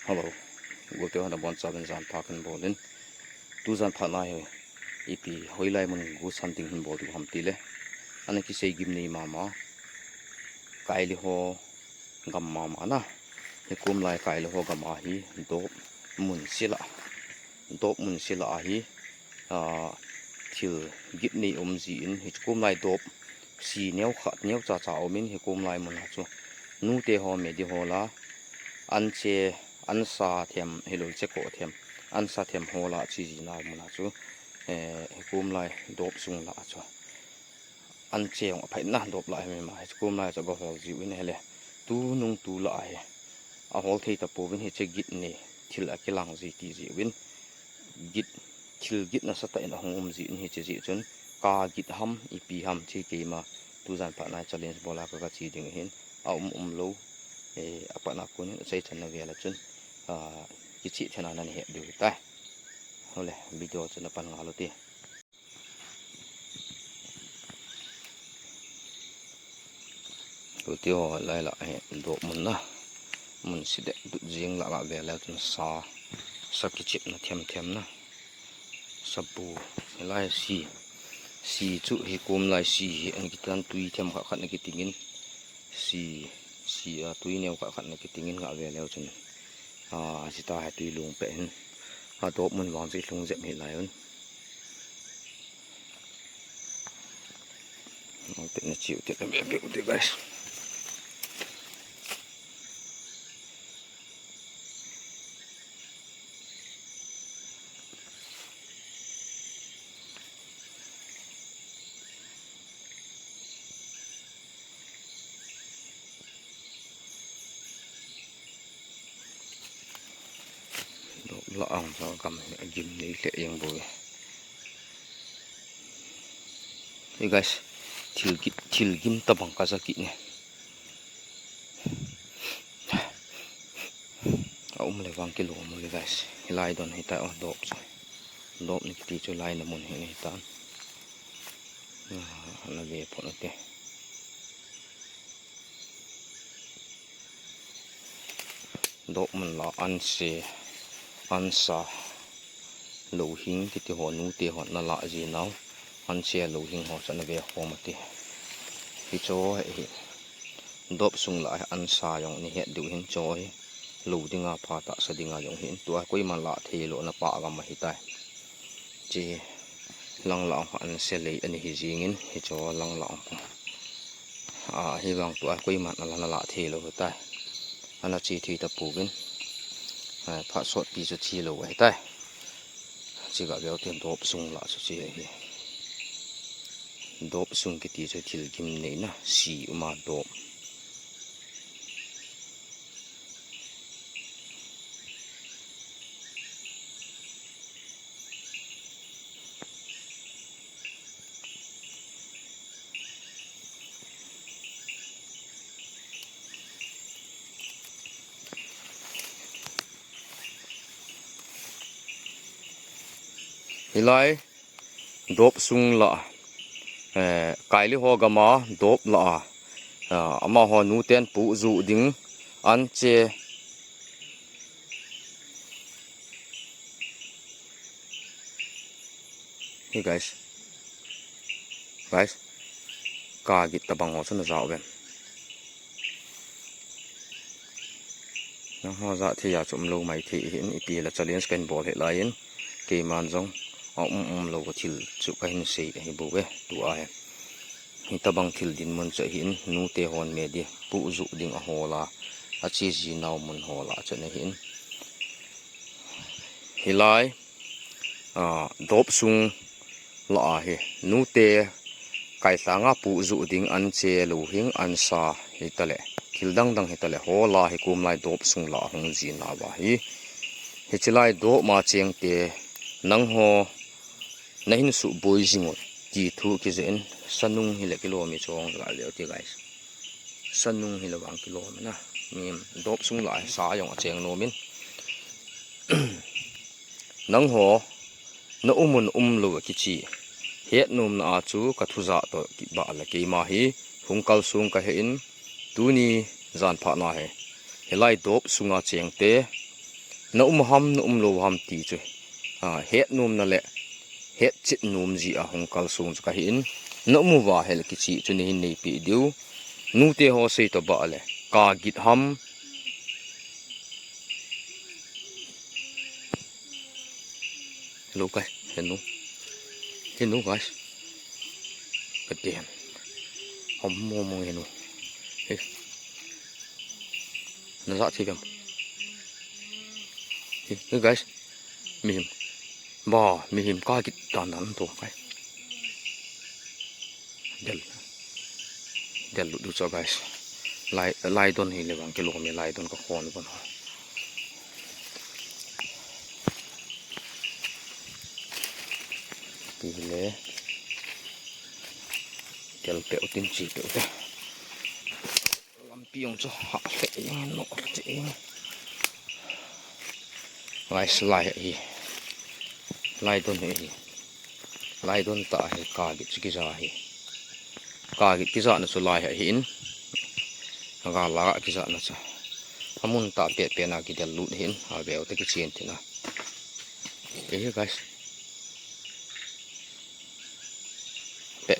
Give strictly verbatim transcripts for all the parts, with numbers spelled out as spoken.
Hello. Gote ho nabonchauvin jan pha kahin bol in. Tu jan pha na hi ipi hoilai mun ghost hunting hin bol diu ham tile, ana kisei gimnei mama. Kaili ho gam mama na. Hikom lai Kaili ho gam a hi dop mun sela. Dop mun sela ahi, ah, thil gitnei um jin, hiche kom lai dop si neo khat neo cha cha um in, hikom lai mun a chu nute ho medi ho la, anche, ansa them, hilou che ko them, ansa them ho la chi jina mun a chu, eh, hikom lai dop sung la chu anche ong aphai na dop la hi ma, hiche kom lai chu ga hol jiu in hile. Tunung tu la hi ahol thei tapouvin, hiche gitnei thil akilang ji ti jiu in, git, thil git nasatah in ahung um jin, hiche jeh chun ka git ham, ipi ham, chi keima tu jan pha na challenge bol a ka, ka chi ding hin, a um um lou, eh, a pat na kon in achai chan na vel a chun, ah, kichih thei na nan he diu tai. Hole, video chu na pan ngal u te. Gote ho lai la hi dop mun na. Mun si de dut jing la la vel a chun sa, sa kichip na them them na. Sabu lai si, si chu hikom lai si hi ana kitan, tui them khat khat na kiting in. Si, si a tui neo khat khat na kiting in nga vel a chun. Ah, sita hi tui lung pe hin. A dop mun vang chu i lhung jep hi lai un. Te na chiu te na be be te, guys. Dop la ang sa kam hi agim nei le eng boi. Hey guys, thil git, thil gim tabang ka ja kit ne. A um le vang kilom le guys. Hilai don hitai o dop chu. Dop ni kiti chu lai na mun hi ni tan. Ah, na ve pho na te. Dop mun la anse, ansa, louhing kiti ho nute ho na la ji nau. Anse louhing ho chu na ve khom ati. Hicho hi dop sung la hi ansa jong ni het diu hin cho hi. Lou dinga pha tahsa dinga jong hin tua koiman la thei lou na pa gam ahi tai. Chi lang la ong anse lei ani hi jingin hicho lang la ong. A, hi vang tua koiman ala na la thei lou tai. Ana chi thei tapouvin. A, phat sot pi chu chi lou ahi tai. Chi ga veu te dop sung la chu chi ahi. Dop sung kiti chu thil gimnei na si uma dop. Hilai dop sung la, eh, Kaili ho gam a dop la a, ah, amaho nuten puh ju ding anche. Hey guys. Guys. Ka git tabang ho chu na ja uvem. Nangho ja thei a chu um lou mai thei hin ipi la challenge kahin bol hi lai in. Keiman jong a um um lou thil chu kahin sei ahi bou ve tua hi. Hitabang thil dinmun chu ahin, nute hon medi puh ju ding a hol a, achi ji nau mun hol a chun ahin. Hilai, ah, dop sung la a hi, nute kailhang a puh ju ding anche louhing ansa hitale, thil dang dang hitale, hol a hi kom lai dop sung la hung ji nau ahi. Hichi lai dop ma cheng te, nangho, na hin suboi jing u ti thu kije in, sanung hile kilom i chong la leu ti guys. Sanung hile vang kilom na. Nim dop sung la sa jong a cheng nom in. Nangho, na um un um lou a kichi. Het nom na a chu ka thu ja to kiba la keima hi hung kal sung ka he in tuni jan pha na he. Hilai dop sunga cheng te, Na um ham, na um lou ham ti chu, a, het nom na le het chet nom jeh a hung kalsong chu kahi in, na um uva hel kicheh chu neihin neipi diu. Nute ho sei to ba le, ka git ham. Hello guys, hello. Hello guys. Kati ham. Hom mo mo hello. Hey. Na ja thi gam. Hey, hey guys. Mihem. Ba, mihem ka git dan dan to kai. Del. Del lu du cho guys. Lai, lai don hi le bang kilo me lai don ka khon bon ho. Ti le. Tel pe utin chi pe ute. Lampi jong chu ha le jeng no che jeng. Guys, lai hi. Lai don hi. Lai don ta hi ka git chu kija hi. Ka git kija na chu lai hi in. Ga la kija na chu. Amun ta pe pe na kidel lut hin. A veu te kichen tina. Eh, guys. Pe.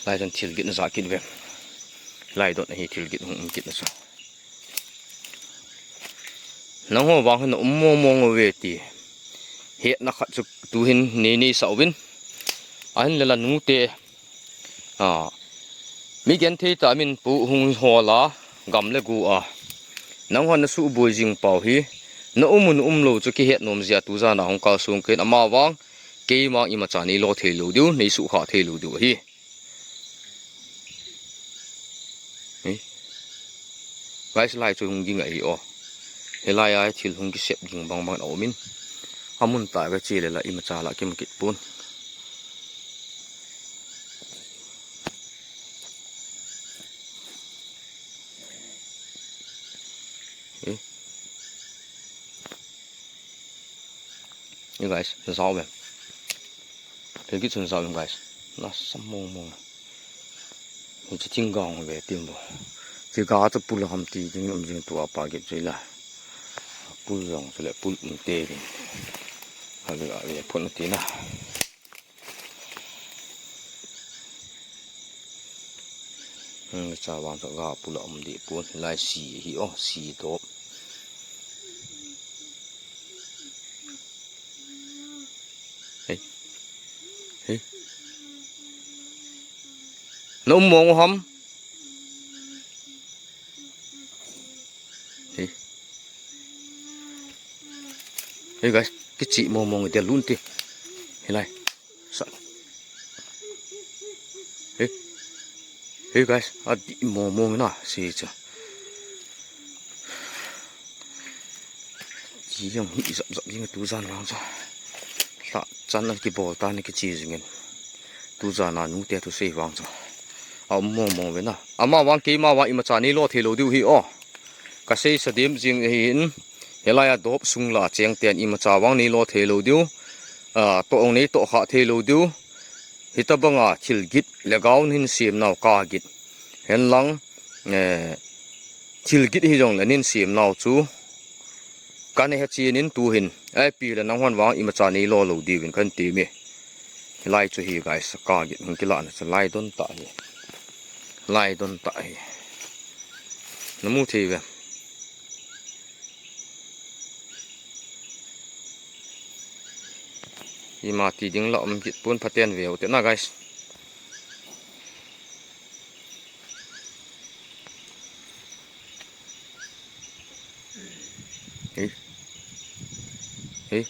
Lai don thil git na ja kit ve. Lai don hi thil git hung um kit na chu. Nangho vang hin um mong mong uve ti. Hetna khat chu tuhin nei nei sa uvin. Ahin le la nute. A. Mi genthei ta min pu hung hol a, gam le gu a. Nangho na suboi jing pau hi. Na um un um lou chu kihet nom jeh a tu jan a hung kalsong ken ama vang. Keima imacha nei lo thei lou diu, nei sukha thei lou diu ahi. Hi. Guys, lai chu hung ging ahi o. Hilai a thil hung kisep ging bang bang a um in. Amun ta ka che le la imacha la kim kit pon. Hi. Hi guys, jao ve. Thil git chun jao ve guys. Na sam mong mong. Hiche thing gang ve tim bo. Hiche ga chu pul ham ti ding um jing tua pa git chu la. Pul jong chu le pul um te ding. Ha ve, ha ve phun ti na. Hmm, cha vang chu ga pul a um deh pon, lai si hi o, si to. Hei. Hei. Na um mong u ham. Hei. Hei guys, kiche mong mong de lun ti. Hilai. Sa. Hei. Hei guys, adih mong mong na, si cha. Chi jong hi zap zap jing tu jan vang cha. Lha chan a kibol ta ni kiche jingin. Tu jan a nute thusei vang cha. A um mong mong ve na. Ama vang keima vang imacha nei lo thei lo diu hi o. Ka seisa dim jing ahi in. Hilai a dop sung la cheng ten imacha vang nei lo thei lo diu. A, to ong nei to kha thei lo diu. Hitabang a thil git le gao nin sem nau ka git. Hen lang, eh, thil git hi jong le nin sem nau chu. Ka nei ha chin in tu hin. Ai pi le nang hon vang imacha nei lo lo diu in kan ti mi. Hilai chu hi guys, ka git hung kila na chu lai don ta hi. Lai don ta hi. Na mu thei ve. Ima ti ding la um kit pon phaten ve u te na guys. Hi. Hi.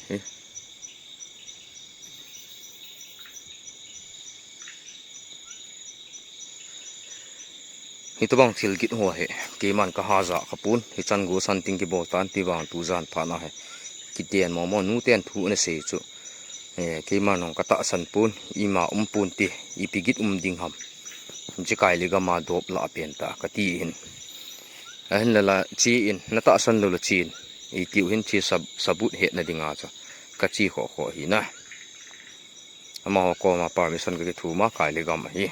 Hi. Hitabang thil git ho hi, keiman ka ha ja kha pon, hichan go san ting kibol tan ti vang tu jan phat na hi. Kiten mo mo nu ten thu na sei chu. Eh, keiman ong ka tahsan pon, ima um pon ti, ipi git um ding ham. Chi kai le gam a dop la pen ta ka ti hin. Ahin la la chi in, na tahsan lo la chi in. I tiu hin chi sab-, sabut het na ding a cha. Ka chi kho kho hi na. Amaho koma permission ka kithum a kai le gam ahi.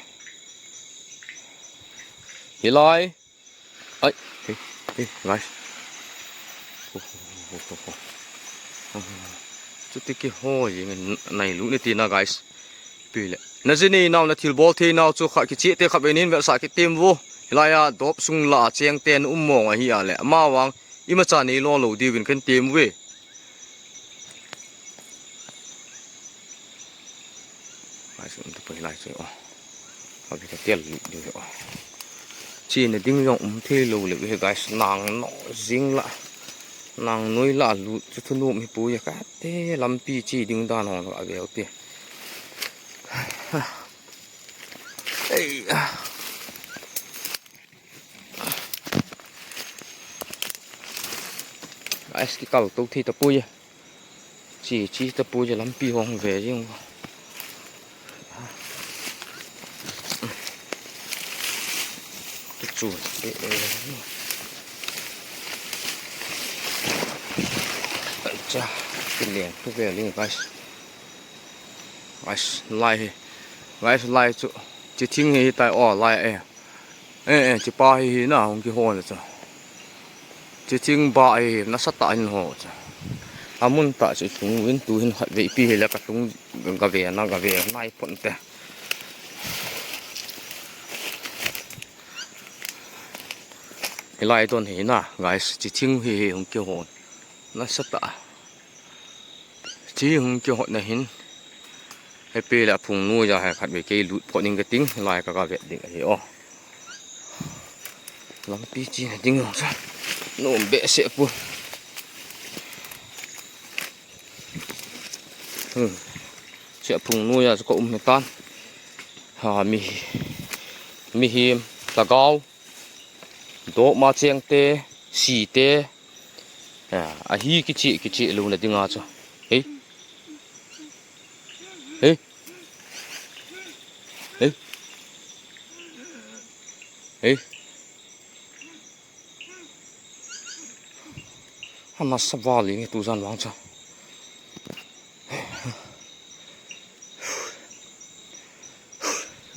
Hilai. Ai, hey, hey, guys. Chuti kiho jing nai lu ni tina, guys. Pile. Na jini nau na thil bol thei nau chu kha kichi te kha benin vel sa kitim vu. Hilai a dop sung la cheng ten um mong ahi a le. Ama vang ima cha nei lo lo diu vin kan tim ve. Guys, um te poi lai chu, oh. Abi ka tel lu diu, oh. Chi na ding jong um thei lo le he, guys, nang no jing la. Nang noi la lu chu thu nom hi pu ya ka te lampi chi ding dan hong la ve u te. Ei. Guys, kikal to thei tapoi. Chi, chi tapoi, lampi hong ve jing. Kichu. Cha, kileng tu ve ling, guys. Guys, lai hi. Guys, lai chu. Chi thing hi tai o lai e. Eh, eh, chi pa hi, hi na hung kihon chu. Chi thing ba hi, hi, nasatah in ho chu. Amun ta chu tung vin tu hin khat ve pi hi le ka tung ga ve na, ga ve nai pon te. Hilai ton hi na, guys, chi thing hi, hi hung kihon. Nasatah. Chi hung kihot na hin. Hepi le phung nu ja hai khat ve kei lut pho ning ka ting, lai ka ka vet ding ahi o. Lampi chi na ding jong sa. Nom behseh pu. Hmm. Chi phung nu ja chu ka um ni tan. Ha, mi, mihem, lhagao, doma cheng te, si te, a, ahi kichi, kichi lo na dinga chu. Hei. Hei. Hei. Hei. Hana sa vali nge tu jan vang cha.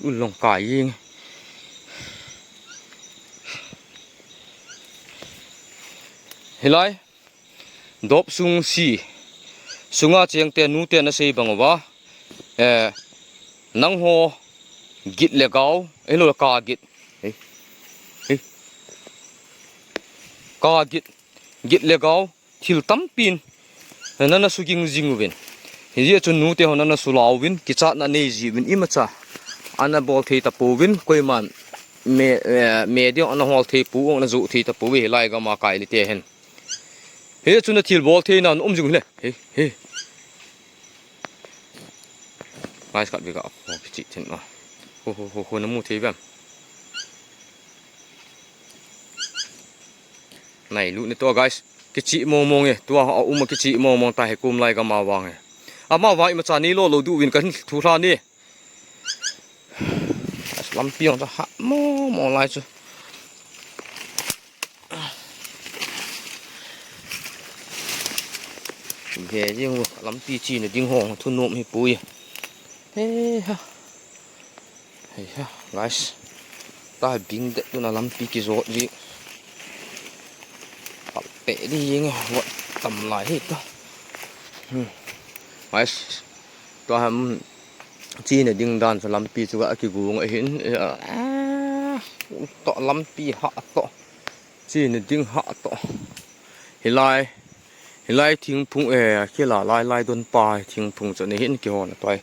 Ulong kai nge. Hilai. Dop sung si. Sunga cheng te nu te na sei bang uva. Eh, nang ho git le gao. Eh, lo ka git. Hei. Hei. Ka git. Git le gao. Thil tampin. Nana su ging jing uvin. Hijeh chun nu te ho nana su lauvin. Kichatna nei ji uvin imacha. Ana bol thei tapouvin. Koiman. Me, eh, me ding ana hol thei pou, ana ju thei tapouve hilai gama kai li te hen. He, chu na thil bol thei na, um jing le. He, he. Guys, khat ve ka, ho, kichi then ma. Ho, ho, ho, ho, na mu thei vem. Nai lu ni to, guys. Kichi mong mong e. Tua, a, um kichi mong mong ta he kum lai gama vang e. Ama vang imacha nei lo lo diu vin kan thu hla ni. Lampi jong chu ha mo mo lai chu. Ve jing u lampi chi na ding hong thu nom hi pui. He ha. He ha, guys. Ta bing det tu na lampi kijot ji. Pal pe di jing e, vot tam lai hi ta. Hmm. Guys. Tua ham Chena ding dan chu lampi chu a kigung ahin, eh, to lampi ha to. Chena ding ha to. Hilai, hilai thingphung, eh, kila lai lai don pa thingphung chu ni hin kihon a toi.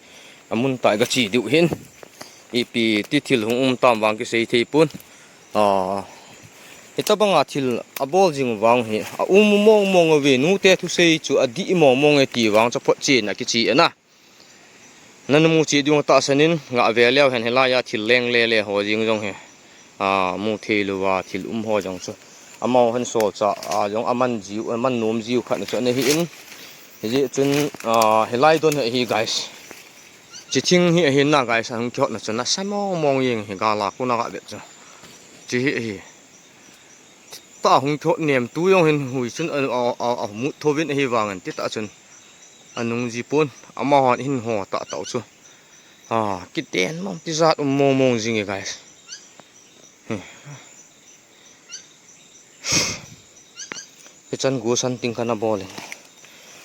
Amun tai ka chi diu hin. Ipi ti thil hung um tam vang kisei thei pun. Ah, hitabanga thil abol jing vang hi. A um mong mong a ve nu te thusei chu a di mong mong e ti vang chu phot chena kichi ana. Nana mu chi diu tahsan in nga ve leu hen hilai a thil leng le le ho jing jong he. A, mu thei lou a thil um ho jong chu. Amau hen solchah a jong aman jiu, aman nom jiu khat na chu ana hi in. Hijeh chun, a, hilai don hi guys. Chi thing hi ahin na guys, ahung kihot na chu nasa mong mong jing hi gala kuna ga vet chu. Chi hi hi. Ta hung thot nem tu jong hin hui chun a, a, a, a mut thovin ahi vangin ti ta chun. Anung ji pon, amahon hin ho ta tau chu. Ah, kiten mong ti jat um mong mong jing e, guys. Hmm. Kichan gu san ting kana bol in.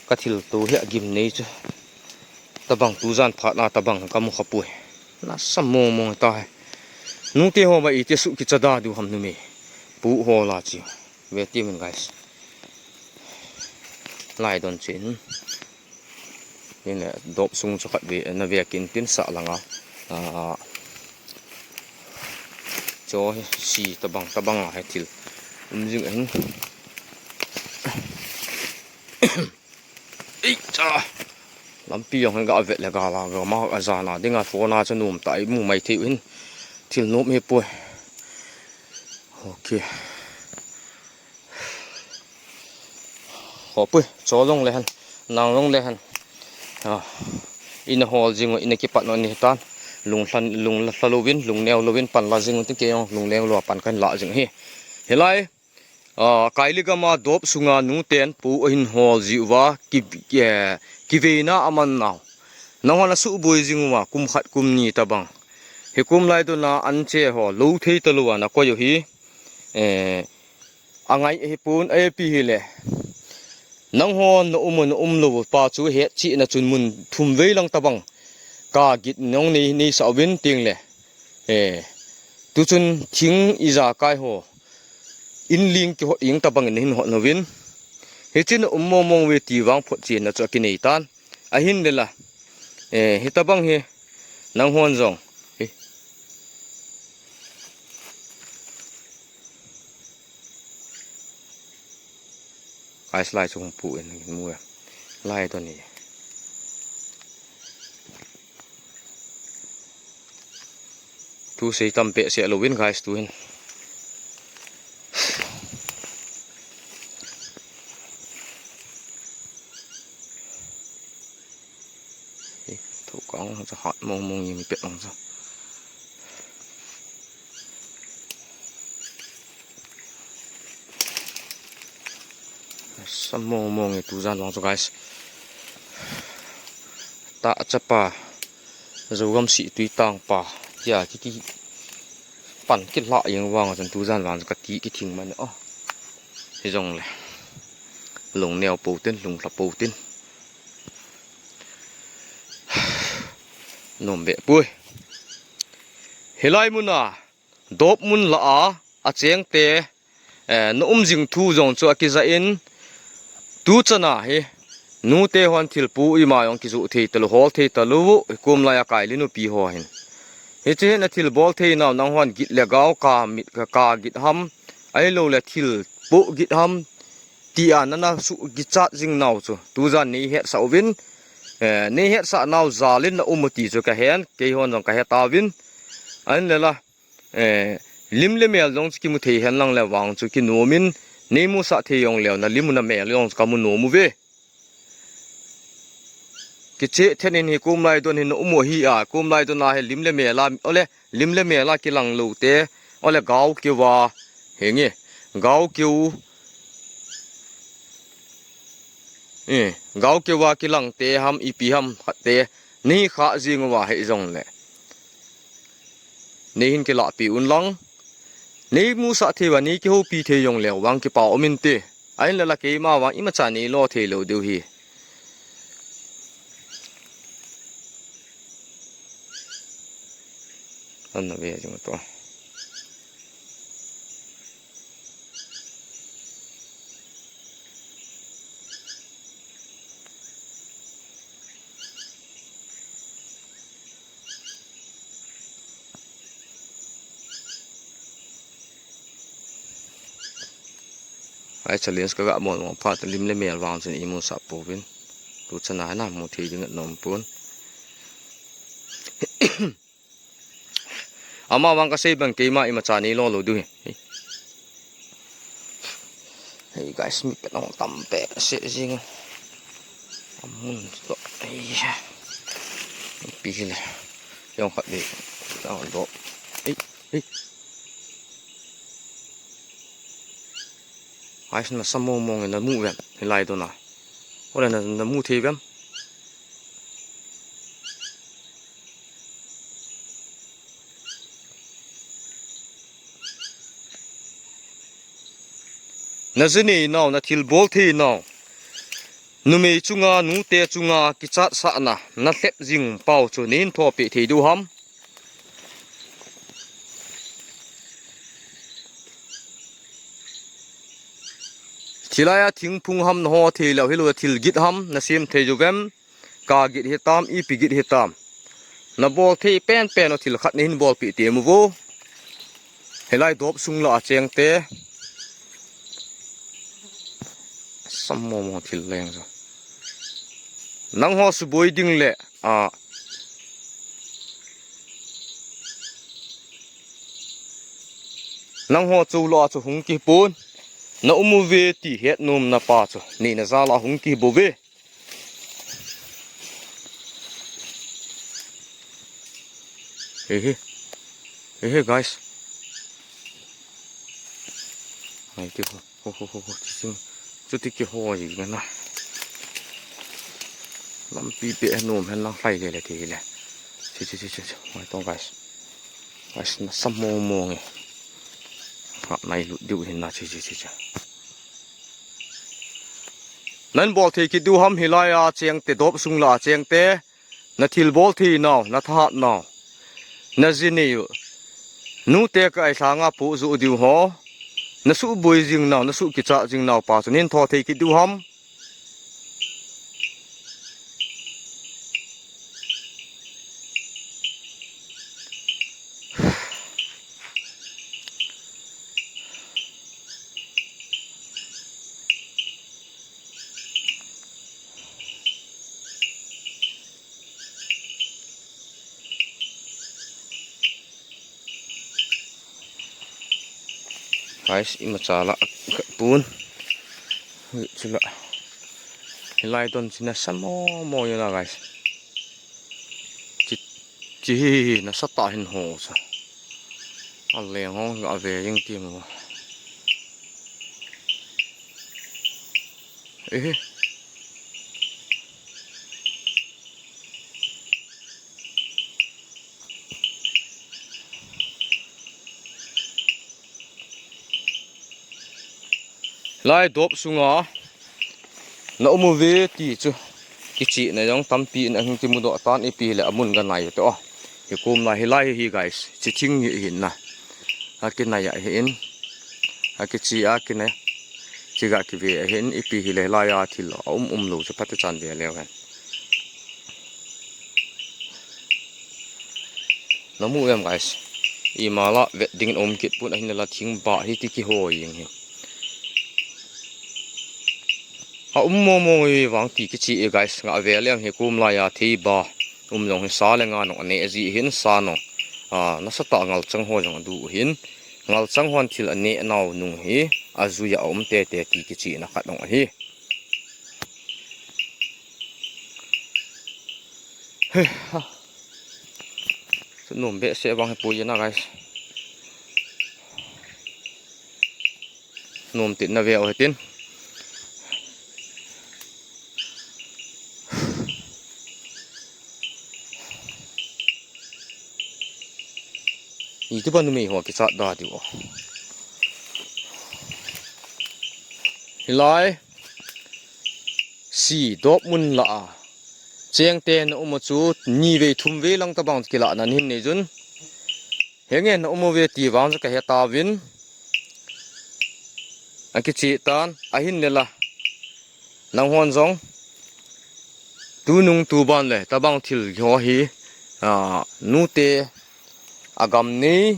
Ka thil tu hi a gim nei chu. Tabang tu jan phat na tabang ka mu kha pui. Nasa mong mong ta hai. Nute ho ma iti su kicha da du ham nu me. Pu ho la chi. Ve ti min guys. Lai don chin. Ni le dop sung chu khat ve na ve kin tin sa langa. A, cho hi si tabang tabang a he thil. Um jing hin. Ei cha. Lampi jong hin ga vet le ga la ga ma ga jana dinga phone a chu num ta i mu mai thei hin. Thil nop hi pui. Okay. Ho pui, cho long le han, nang long le han. A, ina hol jing u, ina kipat no ni tan. Lung hlan, lung la, hla lovin, lung neo lovin, pan la jing u tin ke jong, lung neo lo pan kan la jing hi. Hilai, a, Kaili gama dop sunga nuten pu ahin hol ji uva, ki, ki, eh, kiveina aman nau. Nang hon a su bui jing uva, kum khat kum ni tabang. Hi kum lai dona an che ho, lo thei ta lo ana koi u hi. Eh, a ngai hi pun, a pi hi le. Nang hon na um na um lo pa chu het chi na chun mun thum vei lang tabang. Ka git nong nei, nei sa uvin ting le. Eh, tu chun thing i ja kai ho. In ling ki hot ing tabang in hin hot novin. Hi chin um mo mong ve ti vang phot chi na chu a ki nei tan. A hin le la. Eh, hi tabang hi. Nang hon jong. Hi. Guys, lai chung pu in mu ya. Lai to ni. Tu sei tam pe se lo win guys tu hin. Thu kang cha hat mong mong yim pe ong cha. Sa mong mong i tu jan vang chu guys. Ta chapa. Zogam si tui tang pa. Tia ki ki pan ki la yeng vang chan tu jan vang ka ti ki thing man o. Hi jong le. Lung neo po tin, lung hla po tin. Nom be pui. Hilai muna. Dop mun la a, a cheng te, eh, na um jing thu jong chu a kija in, tu chana hi, nu te hon thil pu ima jong kizu thei talu, hol thei talu, kum lai a kai linu pi ho hin. Hi che na thil bol thei nau nang hon git le gau ka mit ka, ka git ham, ai lo le thil pu git ham, ti a nana su gichat jing nau chu. Tu jan nei het sa uvin, eh, nei het sa nau jalin na um u ti chu ka hen, kei hon jong ka he ta uvin. An le la, eh, lim le mel jong chu kimu thei hen lang le vang chu kinom in, nei mu sa thei jong leo na lim na mel jong chu ka mu nom u ve. Kiche then in hi kum lai don hin um u hi a, kum lai don a hi lim le mel a, ole, lim le mel a kilang lo te, ole gau kiu va, he nge, gau kiu, eh, gau kiu va kilang te ham, ipi ham khat te, nei kha jing u va he jong le. Nei hin kilahpi un lang. Nei musah thei uva, nei kihoupi thei jong leu vang kipa um inte. Ahinla la keima vang imacha nei lo thei lou diu hi. An na ve jing to. Ai challenge ka ga bol mong phat lim le mel vang chun i musah pouvin. Tu chana na mu thei ding nom pon. Ama vang ka sei bang keima imacha nei lo lou diu hi. Hey guys, mi pe nong tam pe se jing. Amun to. Hey. Pi le. Jong khat be. Jong do. Hey, hey. Guys, nasa mong mong na mu vem. Hilai to na. Ole na, na mu thei vem. na jinei nau, na thilbol thei nau, numei chunga, nute chunga kichatsahna na lhep jing pau chu nei hin thopeh thei diu ham? Hilai a thingphung ham na ho thei lou, hilou a thil git ham na sem thei diu vem? Ka git hitam, ipi git hitam, na bol thei penpen u thil khat nei hin bolpeh temu vo. Hilai dop sung lah a cheng te. Sam momo thil leng chu. Nangho suboi ding le, a, nangho chu lah a chu hung kipon. Na um uve ti het nom na pa chu nei na jal a hung kibou ve. Ehe. Ehe, guys. Ai, ti ho, ho, ho, ho, ho, ti sing. Chuti kiho ji na. Lampi pe nom hen lang hlai le le ti le. Chi, chi, chi, chi, chi. Mai tong, guys. Guys, na sam momo nge. Ha, nai lut diu hin na, chi, chi, chi, chi. Nan bol thei kit diu ham hilai a cheng te, dop sung lah a cheng te? Na thilbol thei nau, na thahat nau, na jinei u, nute ka ai lhanga pu ju diu ho, na suboi jing nau, na su kichat jing nau pa chu nei hin tho thei kit diu ham? Guys, imacha lah pun. Chula. Hilai don china sam momo u na, guys. Chi, chi hi, hi, hi, nasatah hin ho sa. A leng hong ga ve jing ti mo. Ehe. Lai dop sunga na um uve ti chu kichihna jong tampi in ahung kimudoh tan, ipi le amun ga nai u te o. Hi kum lai hilai hi guys, chi thing hi hin na. Akinai ahin. Akichi akinai. Chi ga kive ahin, ipi hile hilai a thil a um um lou chu phatechan ve leu hen. Namu em guys. Ima la vet dingin um kit pon, ahinla thing bah hi ti kihoi jeng hi. A um momo nge vang ti kichi e guys, nga ve leng hi kum lai a thei ba um jong hi sa le nga nong ane ji hin sa nong. A, nasatah ngalchang ho jong adu hin. Ngalchang hon thil ane nau nung hi ajui a um tete ti kichina khat nong ahi. He, ha. Chu nom behseh vang hi pui na guys. Nom tin na ve u hitin. Iti ba numei ho kichat da diu. Hilai. Si dop mun la a. Cheng te na um u chu ni vei thum vei lang tabang kila na hin nei jun. Henge na um uve ti vang chu ka he tauvin. Akichi tan, ahinle la. Nang hon jong. Tunung tuban le, tabang thil ho hi. A, nute, agam nei,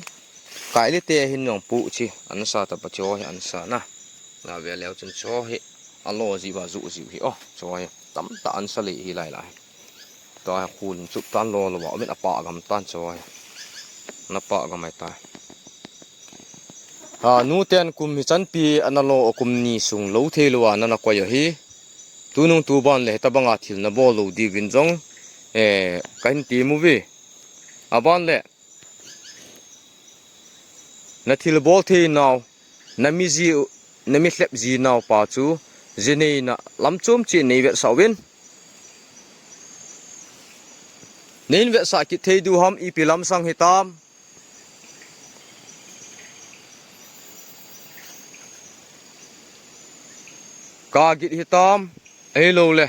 kaile te hin jong pu chi, ansa ta pa cho hi ansa na. Na ve leu chun cho hi, alo ji ba ju ji hi o, cho hi, tamtah ansa le hi lai lai. Tua hi khun chup tan lo lo ba, min apa gam tan cho hi. Na pa gam ai ta. Ha, nuten kum hi chanpi ana lo o kum ni sung lo thei lo a nana koi ahi. Tunung tuban le, tabanga thil na bol lo diuvin jong, eh, kahin ti mu ve. Aban le, na thil bol thei nau, na mi ji, na mi hlep ji nau pa chu, ji nei na lam chom chi nei vetsah uvin. Nei vetsah kit thei diu ham, ipi lam sang hitam. Ka git hitam, ahilou le.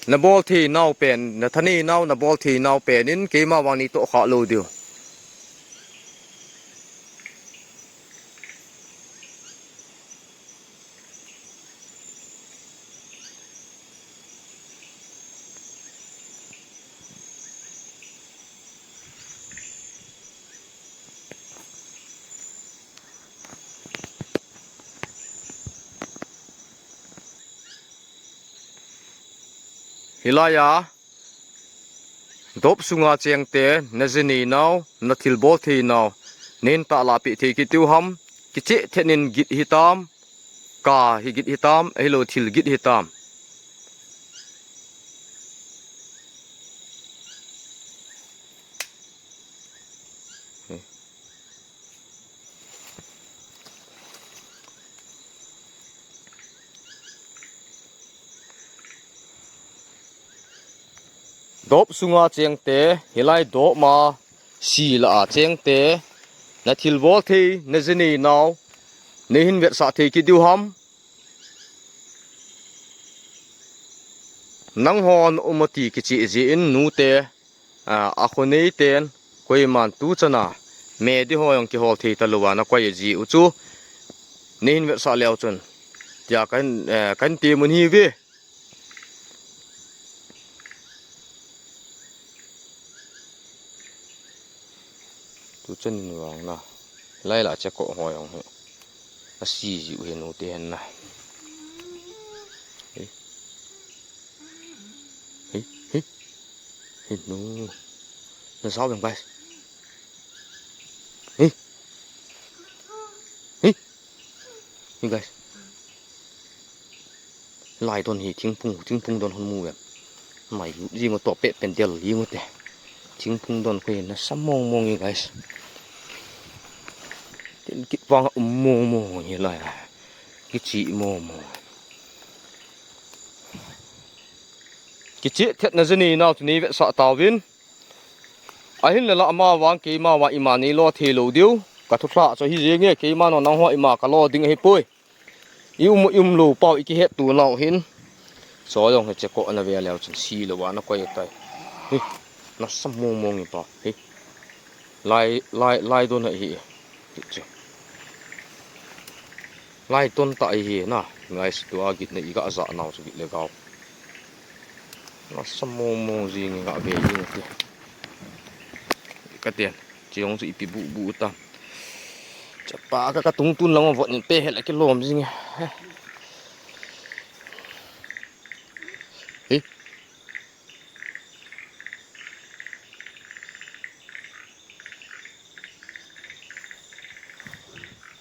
Na bol thei nau pen, na thanei nau, na bol thei nau pen in keima vang nei toh kha lou diu. Hilai a, dop sunga cheng te, na ji nei nau, na thil bol thei nau, nei tah lah peh thei kit diu ham, kicheh thet in git hitam, ka hi git hitam, ahilou thil git hitam. Dop sunga cheng te, hilai dop ma si lah a cheng te, na thil bol thei, na ji nei nau, nei hin vetsah thei kit diu ham. Nanghon um a ti kicheh jin nu te, a, a khonei ten, koiman tu chan a, me di ho jong kihol thei talou a na koi ji u chu, nei hin vetsah leu chun, tia kan, eh, kan ti mun hi ve. Tu chan in vang na. Lai la che ko ho jong hi. A si ji u hi nu te hen na. Hi. Hi, hi. Hi nu. Na sao beng guys. Hi. Hi. Hi guys. Lai don hi thingphung, thingphung don hon mu em. Mai lut jing u to peh pen del jing u te. Thingphung don khu hi nasa mong mong hi guys. Tin kit vang um mong mong hi lai a. Kicheh mong mong. Kicheh thet na ji nei nau chu nei vetsah tauvin. Ahin le la ama vang keima vang ima nei lo thei lou diu. Ka thu lha chu hi jeng e, keima nangho ima ka lo ding ahi poi. I um, i um lou pau, i kihet tu nau hin. Cho jong hi che ko na ve leu chun si lou a na koi tai. Hi, nasa mong mong i pa. Hi. Lai, lai, lai don hi. Hi che. Lai don ta hi na. Guys, tua git na i ga ja nau chu git le gau. Nasa mong mong jing i ga ve jing ti. Ka ten. Chiong chu ipi bu bu ta. Chapa ka, ka tung tun lang vot in pe hel a kilom jing. Hi.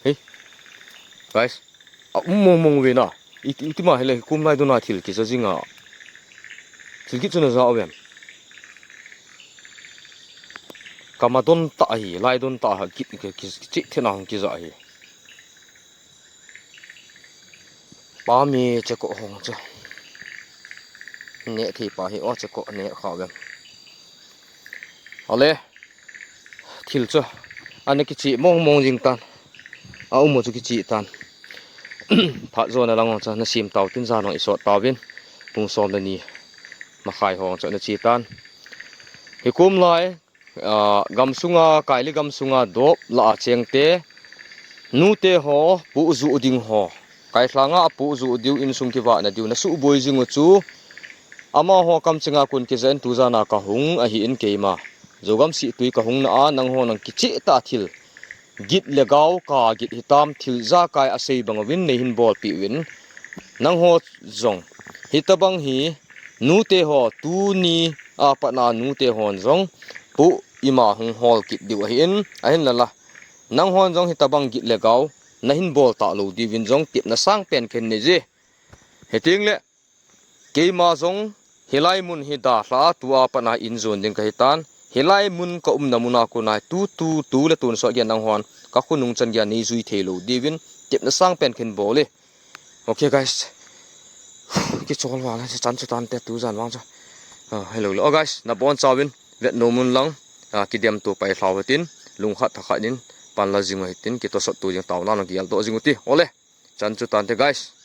Hi. Guys. A um mong mong ve na. Iti, iti ma hile kum lai dona thil kija jing a. Thil kit chu na ja uvem. Kama don ta hi, lai don ta ha, ki, ki, ki, ki, thena hong kija hi. Pa mi che ko hong che. Ne thi pa hi o che ko ne kha uvem. Ale. Thil chu ana kicheh mong mong jing tan. A um u chu kicheh tan. Phat jo na lang chu na sim tau tin jan hong i sot tauvin. Pung som le ni makhai hong chu na che tan. Hi kum lai, ah, gam sunga, Kaili gam sunga dop la a cheng te. Nu te ho, pu ju ding ho. Kailhanga a pu ju diu insung kivah na diu na suboi jing u chu. Amaho kamchenga kon kijen tu jan a ka hung ahi in keima. Jogam si tui ka hung na a nangho nang kicheh ta thil. Git le gau ka git hitam thil jakai a sei bang uvin nei hin bolpi uvin. Nangho jong. Hitabang hi nu te ho tuni a pat na nu te hon jong. Pu ima hung hol kit diu ahi in ahin la la. Nanghon jong hitabang git le gau. Na hin bol ta lou diuvin jong tepna sang pen khen nei je. Hiting le. Keima jong hilai mun hi dalha a tua pat na in jon ding ka hi tan. Hilai mun ka umna mun a kon a tu, tu, tu le tun sot gei nanghon ka khonung chan gei nei jui thei lou diuvin tepna sang pen khen bol e. Okay guys. Kichol val a chan chu tan te tu jan vang chu. Ah, hello le. Oh guys, na bon chauvin vet nom un lang. Ah, kidem tu pai lhau hitin, lungkhat thakhat in pan la jing u hitin, kitosot tu jing tau na nang gel doh jing u ti. Ole. tan chu tante guys.